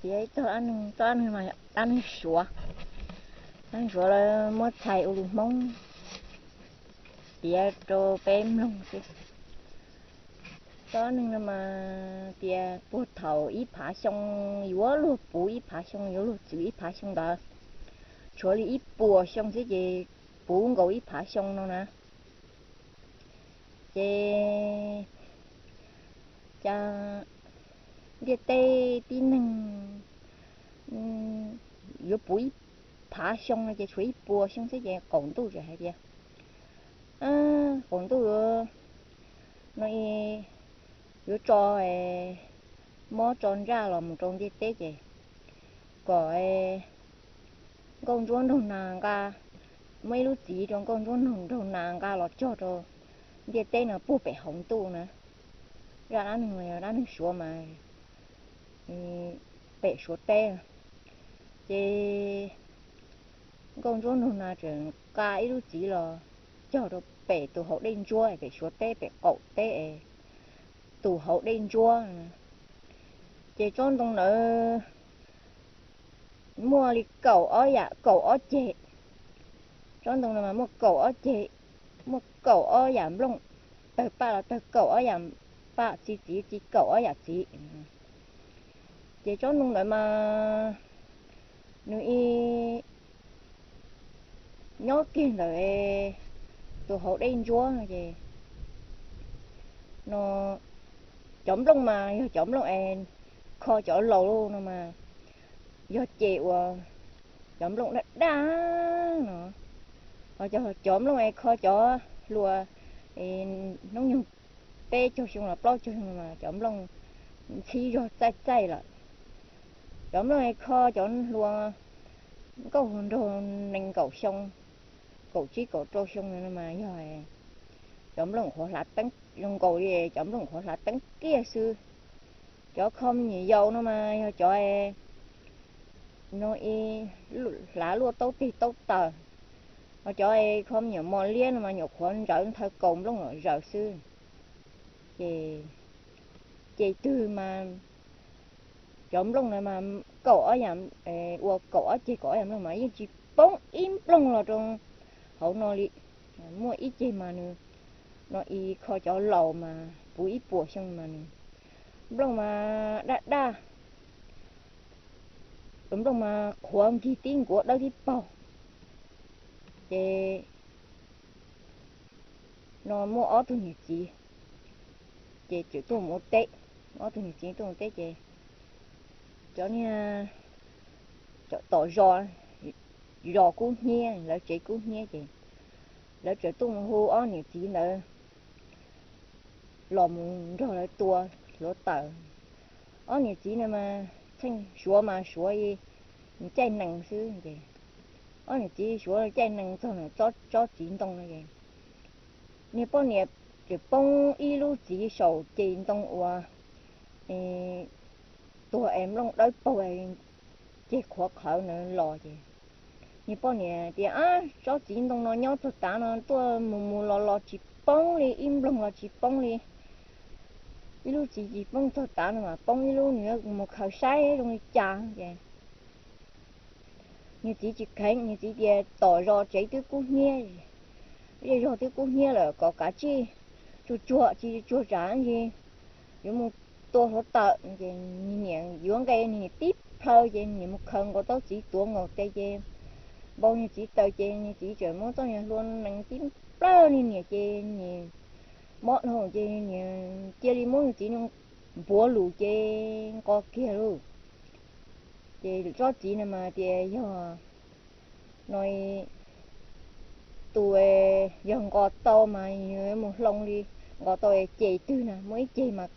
Piav ib txog dab neeg, txoj dab neeg no yog dab neeg Suav. Dab neeg Suav lawv muab txhais ua lus Hmoob piav rau peb mloog xwb. Txoj dab neeg no mas tias puag thaum ib phav xyoo, yuav luag puv ib phav xyoo, yuav luag txwv ib phav xyoo ntawd, tshuav li ib puas xyoo xwb ces puv nkaus ib phav xyoo no na. Ces cas ntiaj teb tib neeg yuav puv ib phav xyoo no ces tshuav ib puas xyoo xwb ces qaum ntuj txawm hais tias, qaum ntuj no yuav tso mob tso ntsaj los mus rau ntiaj teb ces kom nkauj ntsuab nraug nas nqa, muab ib lub txiv rau nkauj ntsuab nraug nas nqa los cog rau ntiaj teb no puag pem hauv ntuj na. Zaj dab neeg no yog dab neeg Suav mas pem Suav teb. Ces nkauj ntsuab nraug nas tseem nqa ib lub txiv los cog rau pem tus hauv dej ntsuab pem Suav teb, pem qaum teb es tus hauv dej ntsuab. Ces tsob ntoo ntawd muaj li kaum ob yam, kaum ob ceg. Tsob ntoo no mas muaj kaum ob ceg, muaj kaum ob yam nplooj, tawg paj los tawg kaum ob yam paj, txi txiv txi kaum ob yam txiv. Ces tsob ntoo ntawd mas nws ib nyob kiag ntawm tus hauv dej ntsuab no ces no cov nplooj mas yog cov nplooj es kho cov laus no mas yog ces uas cov nplooj daj daj no, ho cov nplooj es kho cov hluas hnub nyoog peb caug xyoo los plaub caug xyoo mas cov nplooj ntxhib zog txaij txaij lawm. Cov nplooj es kho cov hluas nkauj hluas nraug nees nkaum xyoo, kaum tsib kaum rau xyoo no mas yog cov nplooj qhuav hlav teeb, zoo nkaus li cov nplooj qhuav hlav teeb kiag xwb. Cov kho me nyuam yaus no mas yog cov no hlav luaj taub teg taub taw, ho cov kho me nyuam mos liab no mas nyuam qhuav ntsawv nthaw kaus nplooj los zaws xwb. Ces, ces twg mas cov nplooj no mas kaum ob yam, ua kaum ob ceg kaum ob yam nplooj mas yeej tsis poob ib nplooj los rau hauv no li. Muaj ib ceg mas nws no ib kho cov laus mas puv ib puas xyoo mas nws nplooj mas daj daj, nplooj mas qhuav nkig tib nkuav dawb tib paug. Ces no muaj ob tug niam txiv, ces txawm tuaj mus ua teb, ob tug niam txiv tuaj mus teb ces cov niag tom zos, zos kub hnyiab, lawv tsev kub hnyiab ces lawv txawm tuaj mus hu ob niam txiv ntawd los mus nrog lawv tua hluav taws. Ob niam txiv no mas txheej Suav mas Suav caij nees xwb ces ob niam txiv Suav caij nees txog ntawm tsob txiv ntoo no ces niag poj niam txawm poob ib lub txiv saum ceg ntoo uas tuag es nplooj dawb paug, ceg qhuav qhawv ntawd los ces niag poj niam tias, Ab, tsob txiv ntoo no nyob txog tav no tuaj mus mus los los tsis poob li, ib nplooj los tsis poob li. Ib lub txiv tsis poob txog tav no mas poob ib lub, nws yuav mus khaws saib zoo li cas ces niag txiv tsis kheev, niag txiv tias tom zos tsev twb kub hnyiab, zej zog twb kub hnyiab lawm kom kav tsij tsuag tsuag tsis tsuag tsam ntsis yuav mus tua hluav taws ces niag niam yuav nqe, niag niam tib plhaw ces niag niam mus khaws nkaus taub txiv tuav nkaus tes ces npau niag txiv taws ces niag txiv txawm muab txoj niag hlua nees tib plhaw niag niam ces niag mob dhau ces niag cia li muab niag txiv npuav lus ces nqos kiag lauj. Ces tsob txiv no mas tias yog no tus yog nqos tau mas nws mus hloov li, nqos tau ces twg na muaj ib ceg mas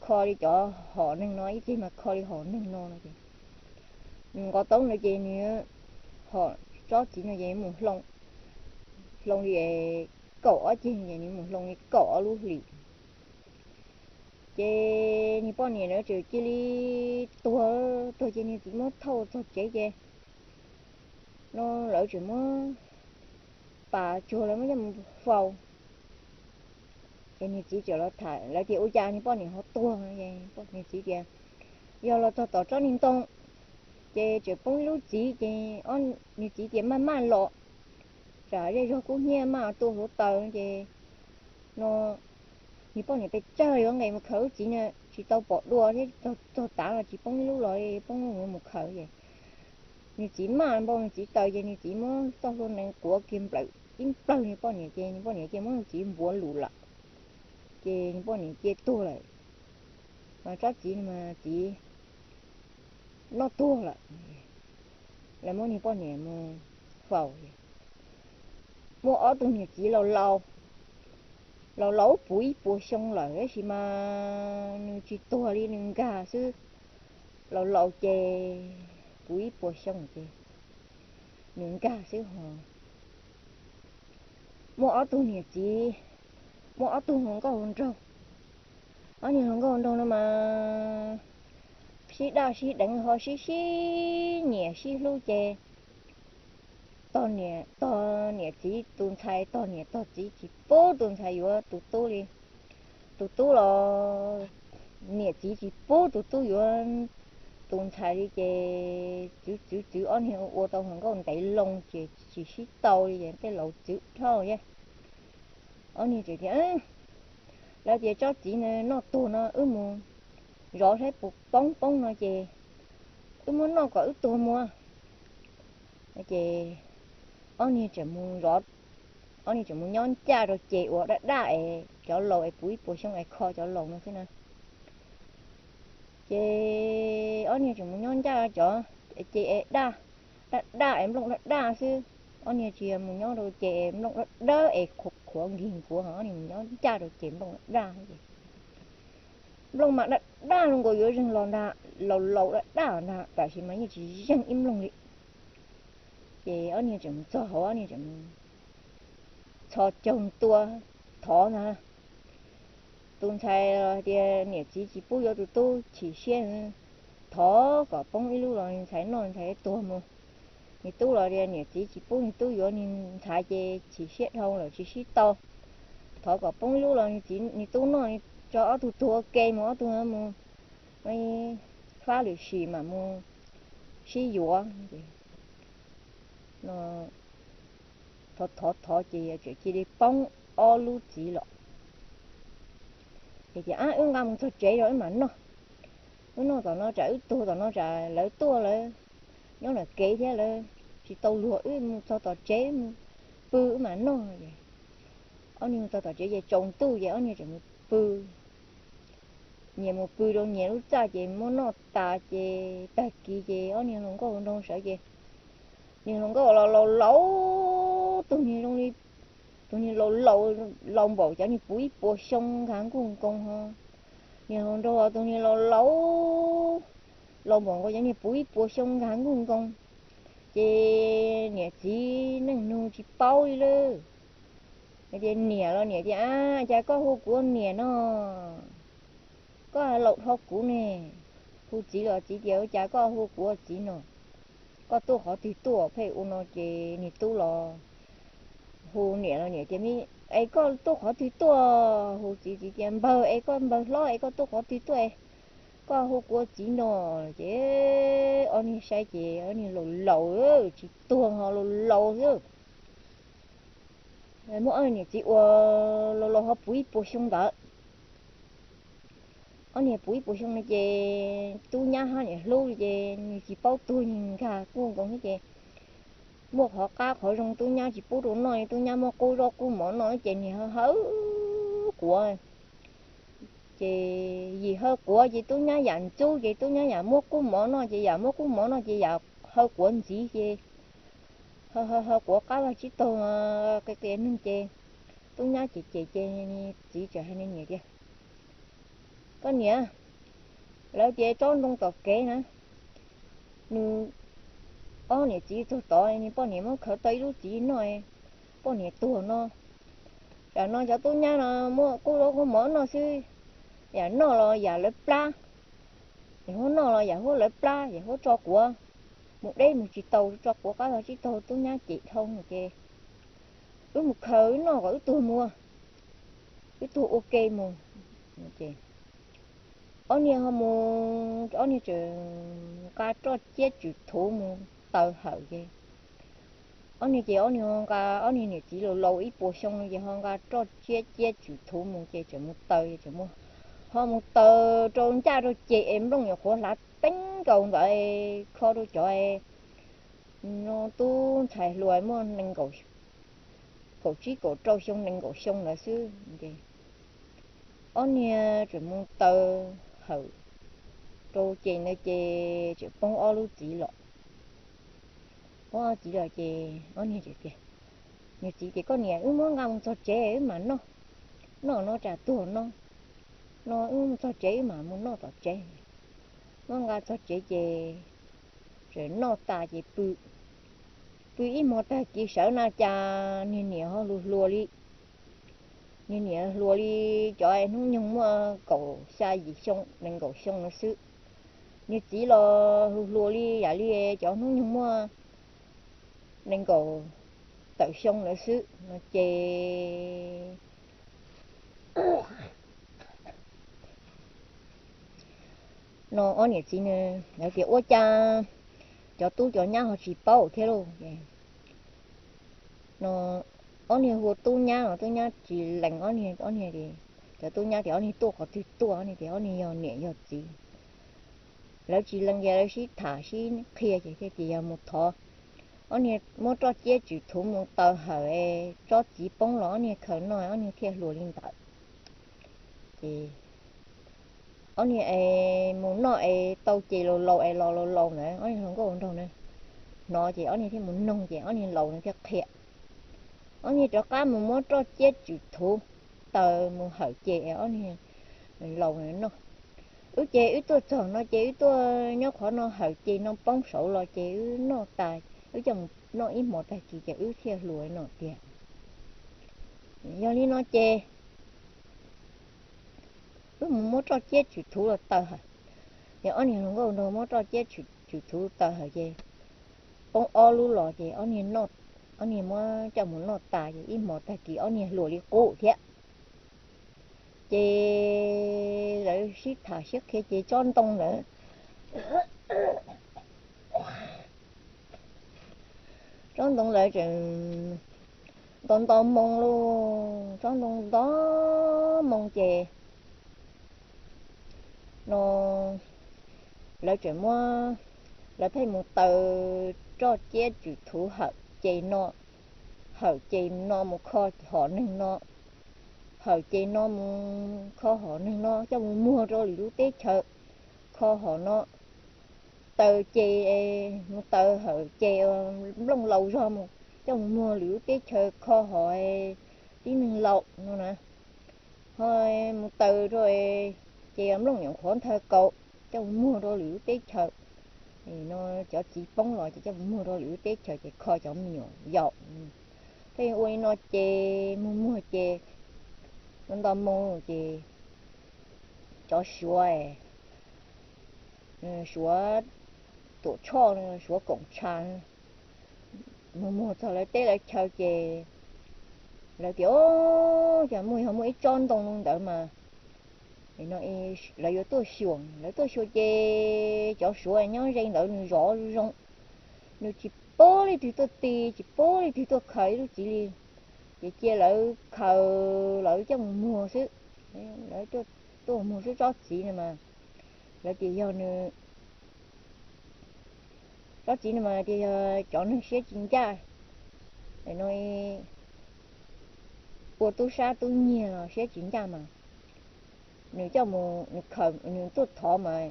kho li cov hom neeg no, ib ceg mas kho li hom neeg no no ces nws nqos tau ntawd ces nws, hom tsob txiv no ces mus hloov, hloov li kaum ob ceg ces nws mus hloov li kaum ob lub hlis. Ces niag poj niam na txawm cia li tuag, tuag ces niag txiv muab thauj txog tsev ces no lawv tseem muab pas tsuag lawv muab coj mus faus. Ces niag txiv txawm los tham, lawv tias, Ua cas niag poj niam ho tuag? Niag txiv tias, Yog los txog tom tsob niag ntoo Ces tseem poob ib lub txiv ces nws txiv tias maj maj los, tsam zej zog kub hnyiab maj tuaj hluav taws ces no nws poj niam pes tsawg yuav nqes mus khaws lub txiv na, tsis tau pom dua thiab, txog tav los tsis poob ib lub los poob lub mus khaws ces nws txiv maj npau nws txiv taws ces nws txiv muab txoj hlua nees quav kiag nplawm ib plawg nws poj niam ces nws poj niam cia muab nws txiv npuav lus lawm, ces nws poj niam cia tuag lawm. Mas tsob txiv mas txiv noj tuag lawm, lawv muab nws poj niam mus faus. Muaj ob tug niam txiv laus laus, laus laus puv ib puas xyoo lawm tab sis mas nws tsis tuag li, nws nkag xwb. Laus laus ces puv ib puas xyoo ces nws nkag xwb ho. Muaj ob tug niam txiv, muaj ob tug hluas nkauj hluas nraug. Ob niag hluas nkauj hluas nraug no mas sib daj sib deev ho sib sib nyiam sib hlub ces tog niam txiv tus ntxhais, tog niam tog txiv tsis pub tus ntxhais yuav tus tub li. Tus tub los niam txiv tsis pub tus tub yuav tus ntxhais li ces txwv txwv txwv ob niag ua tau hluas nkauj ntev loo ces tsis sib tau li ces tej laus txwv dhau thiab. Ob niag tseem tias, lawv tias tsob txiv noj tuag no wb mus zov saib puas poob, poob no ces wb muab noj kom wb tuag mus. Ces ob niag tseem mus zov, ob niag tseem mus nyob ncaj rau ces uas daj daj es cov laus es puv ib puas xyoo es kho cov laus no xwb na. Ces ob niag tseem mus nyob ncaj cov ces es daj, daj daj es nplooj daj daj xwb. Ob niag tsis yog mus nyob rau ces es nplooj daj dawb es qhuav qhuav nkig nkuav, ob niag mus nyob ncaj rau ces nplooj daj daj ces nplooj mas daj daj zoo nkaus yuav zeeg los ntag, laus laus daj daj ntag, tab sis mas yeej tsis zeeg ib nplooj li. Ces ob niag tseem mus txog hauv, ob niag tseem mus txhos caug tua thov ntag. Tus ntxhais los tias niam txiv tsis pub yuav tus tub chim siab, thov kom poob ib lub los nws ntxhais noj ntxhais tuag mus. Nws tub los tias niam txiv tsis pub nws tub yuav nws ntxhais ces chim siab dhau lawm tsis sib tau. Thov kom poob ib lub los nws tub noj, tso ob tug tuag ua ke mus, ob tug mus fab lwm sim mam mus sib yuav. Thov thov thov ces tseem cia li poob ob lub txiv los. Es tias, ab, wb nqa mus txog tsev rau wb mam noj. Wb noj tom no tsam wb tuag tom no tsam lawv tuaj lawv nyob lawm kev thiab lawv tsis tau luag, wb mus txog tom tsev mus pw wb mam noj. Ob niag mus txog tom tsev ces tsaus ntuj ces ob niag tseem mus pw. Nyias mus pw rau nyias lub txaj ces muab noj tas ces tag kis ces ob niag hluas nkauj hluas nraug sawv ces niag hluas nkauj los laus laus, tus niag zoo li tus niag laus laus, laus npaum cov niag puv ib puas xyoo nkag nkuj nkoos ho. Niag hluas nraug tus niag laus laus, laus npaum nkaus cov niag puv ib puas xyoo nkag nkuj nkoos. Ces niam txiv neej nug tsis paub li lawm. Tias niam los niam tias, ab, cas koj hu kuv ua niam no, koj laus dhau kuv ne. Hu txiv los txiv tias, ua cas koj hu kuv ua txiv no, koj tuaj qhov twg tuaj pheej ua no. Ces niag tub los hu niam los niam tias, es koj tuaj qhov twg tuaj? Hu txiv, txiv tias, npawg, es koj npawg hlob, es koj tuaj qhov twg tuaj es koj hu kuv ua txiv no? Ces ob niag saib ces ob niag laus laus tsis tuag ho laus laus xwb. Muaj ob niam txiv uas laus laus ho puv ib puas xyoo ntawd. Ob niag puv ib puas xyoo no ces tub nyab hab niam hlub li ces nws tsis paub tuag, nws nkag kuj nkoos xwb ces muaj qhov qab qhov zoo tub nyab tsis pub rau noj, tub nyab muab qub zaub qub mov noj ces nws hawb quav. Ces yim hawb quav ces tub nyab yam ntxub ces tub nyab yam muab qub mov noj ces yam muab qub mov noj ces yam hawb quav ntxiv ces hawb quav qab vag tsib taug qia qia neeg ces tub nyab cem cem ces txiv txawm hais niam tias, koj niam, lawv tias tsob ntoo tom kev na, nws ob niam txiv txog tod nws poj niam muab khawv tau ib lub txiv noj, poj niam tuag no. Tam no cov tub nyab no muab qub zaub qub mov noj xwb, yam noj los yam lawv plab, yam huab noj los yam huab lawv plab, yam huab tso quav mus deb mus tsis tau, tso quav qab vag tsib taug, tub nyab cem dhau no ces wb mus khaws wb noj kom wb tuag mus, wb tuag ua ke mus. Ces ob niag ho mus, ob niag tseem nqa roj ciab tswm thuv mus taws hawm ces, ob niag ces ob niag nqa, ob niag niam txiv laus laus ib puas xyoo no ces ho nqa roj ciab ciab tswm thuv mus ces tseem mus taws, tseem mus, ho mus taws rau ncaj rau ces es nplooj nyuam qhuav hlav teeb nkaus ntawd, kho rau cov no tub ntxhais hluas muaj nees nkaum, kaum tsib kaum rau xyoo, nees nkaum xyoo ntawd xwb ces ob niag tseem mus taws hawm rau ces ntawd ces tseem poob ob lub txiv los. Poob ob txiv los ces ob niag tias, nws txiv tias, koj niam, wb muab nqa mus txog tsev wb mam noj, noj no tsam tuag no, no wb mus txog tsev wb mam mus noj tom tsev. Muab nqa txog tsev ces tseem noj tas ces pw, pw ib hmo tag kis sawv na cas niag niam ho hluas hluas li. Niag niam hluas li cov hnub nyoog muaj kaum xya yim xyoo, nees nkaum xyoo no xwb. Niag txiv los hluas hluas li yam li cov hnub nyoog muaj nees nkaum tawm xyoo lawm xwb no ces no ob niam txiv ne, lawv tias ua cas cov tub cov nyab ho tsis paub thiab lauj. No ob niag hu tub nyab los tub nyab tsis lees ob niag, ob niag, cov tub nyab tias ob niag tuaj qhov twg tuaj, ob niag tias ob niag yog niam yog txiv. Lawv tsis lees ces lawv sib tham sib qhia ces thiaj tias yog mus thov, ob niag muab roj ciab tswm thuv mus taws hawm, tsob txiv poob los ob niag khaws noj ob niag thiaj hluas li ntawd. Ces ob niag es mus noj es tau ces laus laus es los laus laus ntawd ob niag hluas nkauj hluas nraug na, hnov ces ob niag thiaj mus noog ces ob niag laus na thiaj qhia. Ob niag rov qab mus muab roj ciab tswm thuv taws mus hawm ces ob niag laus na noj. Wb ces wb tuaj txog no ces wb tuaj nyob qhov no hawm ces no poob saud los ces wb noj tas, wb coj mus noj ib hmos tag kis ces wb thiaj hluas no tiag. Yog li no ces wb mus muab roj ciab tswm thuv los taws hawm. Ces ob niag hluas nkauj nraug muab roj ciab tswm thuv taws hawm ces poob ob lub los ces ob niag muab coj mus noj tas ces ib hmos tag kis ob niag hluas li qub thiab. Ces lawv sib tham sib qhia ces tsob ntoo ntawd, tsob ntoo lawv tseem nto nto moo lauj, tsob ntoo nto moo ces no lawv tseem muab, lawv pheej mus taws roj ciab tswm thuv hawm ces no, hawm ces no mus kho hom neeg no, hawm ces no mus kho hom neeg no coj mus muag rau lwm lub teb chaws, kho hom no, taws ces mus taws hawm ces nplooj laus zog mus coj mus muag lwm lub teb chaws kho hom tib neeg laus no na. Ho mus taws rau ces nplooj nyuam qhuav nthaw kaus coj mus muag rau lwm lub teb chaws. No cov txiv poob los ces coj mus muag rau lwm lub teb chaws ces kho cov me nyuam yaus. Pheej ua li no ces muag muag ces nto moo ces cov Suav, Suav Tuam Tshoj, Suav Koom Tsha mus muag txog lawv teb lawv chaw ces lawv tias, o, cas muaj, yog muaj ib tsob ntoo ntawd mas lawv yuav tuaj xyuas. Lawv tuaj xyuas ces cov Suav nyob ze ntawd nws zov zoo, nws tsis pub leej twg tuaj ti, tsis pub leej twg tuaj khaws ib lub txiv li. Ces cia lawv khaws, lawv coj mus muag xwb. Lawv tuaj muag xwb tsob txiv no mas lawv tias yog nws, tsob txiv no mas tias yog cov neeg siab tsis ncaj, no ua tub sab tub nyiag los siab tsis ncaj mas nws coj mus, nws khaws, nws tuaj thov mas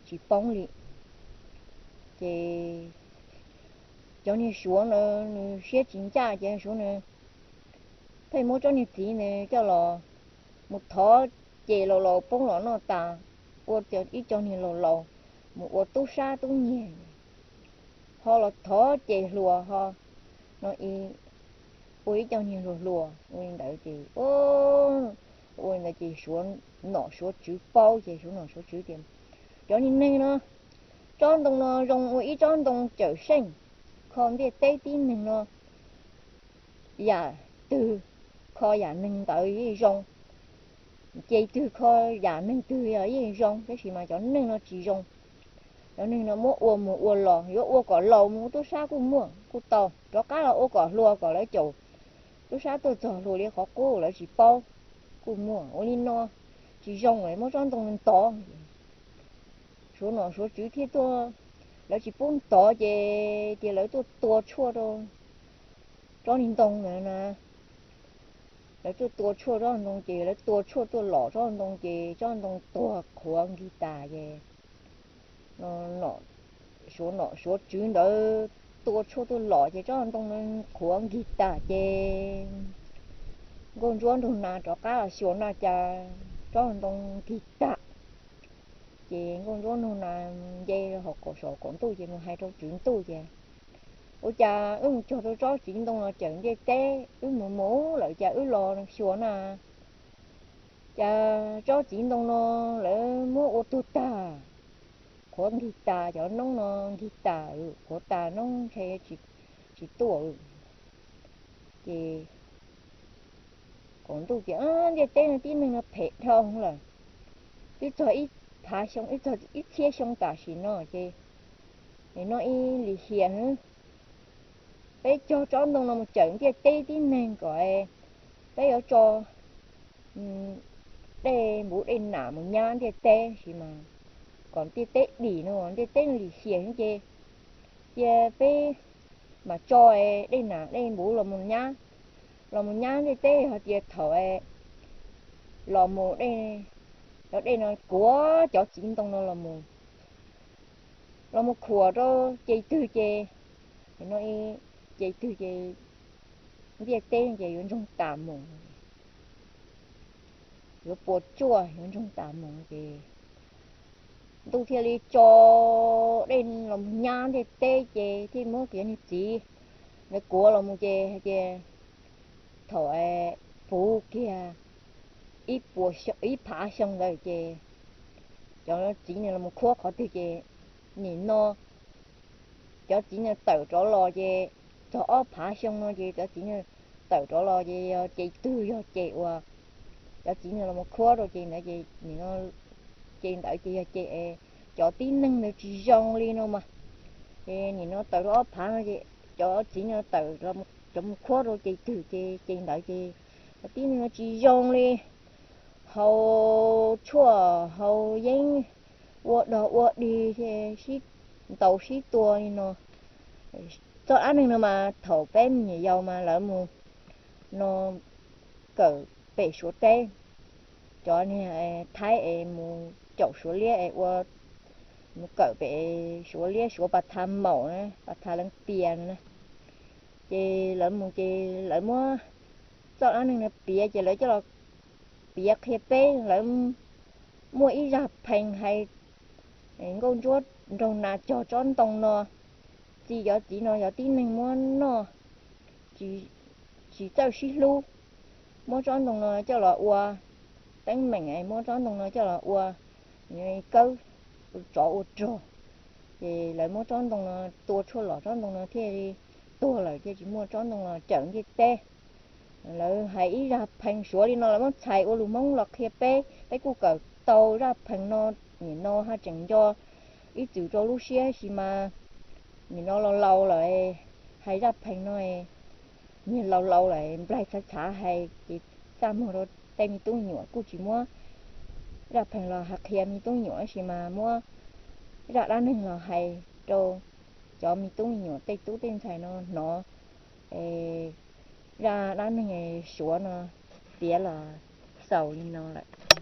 tsis poob li. Ces cov niag Suav na nws siab tsis ncaj ces Suav na pheej muab tsob niag txiv ntawd coj los mus thov ces laus laus poob los noj tas, ua ib co niag laus laus mus ua tub sab tub nyiag, ho los thov ces hluas ho, no ua ib co niag hluas hluas ua li ntawd ces, ua li ntawd ces Suav nom Suav tswv paub ces Suav nom Suav tswv tias cov niag neeg no, tsob ntoo no zoo ua ib tsob ntoo cawm seej, kho ntiaj teb tib neeg no yam twg kho yam neeg ntawd yeej zoo. Ces twg kho yam neeg twg yeej zoo, tab sis mas cov neeg no tsis zoo. Cov neeg no muab ua mus ua los, yuav ua kom laus mus tub sab kuj muaj kuj tau, rov qab los ua kom hluas kom lawv caum tub sab tuaj txog hluas li qhov qub lawv tsis paub kuj muaj. Ua li no tsis zoo, muab tsob ntoo ntov. Suav nom suav tswv thiaj tuaj, lawv tsis pub ntov ces tias lawv tuaj tua tshuaj rau tsob ntoo ntawd na. Lawv tuaj tua tshuaj tsob ntoo ces lawv tua tshuaj tuaj lom tsob ntoo ces tsob ntoo tuag qhuav nkig tas ces suav nom suav tswv ntawd tua tshuaj tuaj lom ces tsob ntoo qhuav nkig tas ces nkauj ntsuab nraug nas rov qab los xyuas na cas tsob ntoo nkig tas. Ces nkauj ntsuab nraug nas nce hauv saum qaum ntuj ces mus hais rau tswv ntuj ces, ua cas wb mus cog rau tsob txiv ntoo no cawm ntiaj teb, wb mus mus lawm cas wb los xyuas na, cas tsob txiv ntoo no lawv muab ua tuag tag, qhuav nkig tas, cov noob no nkig tas, qhuav tas noob ntshe tsis tuaj. Ces qaum ntuj tias, ntiaj teb no tib neeg no phem dhau lawm, twb txog ib phav xyoo, twb txog ib txhiab xyoo tam sim no ces, nim no ib lim hiam, peb cog tsob ntoo no mus cawm ntiaj teb tib neeg kom peb yuav tso dej npuv dej nam mus nyab ntiaj teb, sis mas kom ntiaj teb dim no, ntiaj teb lim hiam ces cia peb mam tso dej nam dej npuv los mus nyab, los mus nyab ntiaj teb. Hos tias thaum los mus, cov dej no kuav cov txiv ntoo no los mus, los mus khuam rau ces twg ces, no ces twg ces ntiaj teb ces yuav ntsoog tas mus, yuav puas tsuaj yuav ntsoog tas mus ces ntuj thiaj li tso dej los mus nyab ntiaj teb ces thiaj muab kiag niag txiv ntawd kuav los mus ces hais tias thaum puv kiag ib phav xyoo ntawd ces cov txiv no los mus khuab qhov twg ces nim no cov txiv no tawm rov los ces txog ob phav xyoo no ces cov txiv no tawm rov los ces yog ces twg yog ces uas cov txiv no los mus khuab rau ces ntawd ces nim no ces ntawd ces yog ces cov tib neeg ntawd tsis zoo li no mas. Ces nim no tawm rau ob phav no ces cov txiv no tawm, cov mus khuab rau ces twg ces ces ntawd ces cov tib neeg no tsis zoo li, haus tshuaj haus yeeb, ua dog ua dig, ntaus sib tua li no. Txoj dab neeg no mas thaum peb me nyuam yaus mas lawv mus no kawm pem Suav teb, cov niag Thaib es mus caum Suav liab es ua, mus kawm pem Suav liab, Suav Pas Tha Maum na, Pas Tha Leev Pias no na. Ces lawv mus ces lawv muab txoj dab neeg no piav ces lawv coj los piav qhia peb. Lawv muaj ib zaj pheej hais nkauj ntsuab nraug nas cog tsob ntoo no, txi cov txiv no cov tib neeg muab noj, tsis txawj sib hlub, muab tsob ntoo no coj los ua teeb meem, muab tsob ntoo no coj los ua kawb tsov ua rog. Ces lawv muab tsob ntoo no tua tshuaj lom, tsob ntoo no thiaj li tuag lawm, thiaj tsis muaj tsob ntoo no cawm ntiaj teb. Lawv hais ib zaj pheej Suav li no, lawv muab txhais ua lus Hmoob los qhia peb, peb kuj kawm tau zaj pheej no. Nim no haj tseem nco ib txwm rau lub siab, sis mas nim no laus laus lawm, hais zaj pheej no, niag laus laus lawm nplaig txhav txhav hais ces txaj muag rau tej me tub me nyuam kuj tsis muab zaj pheej los hais qhia me tub me nyuam, sis mas muab zaj dab neeg los hais rau cov me tub me nyuam tej tub tej ntxhais no hnov zaj dab neeg Suav no piav los xaus li no lawm.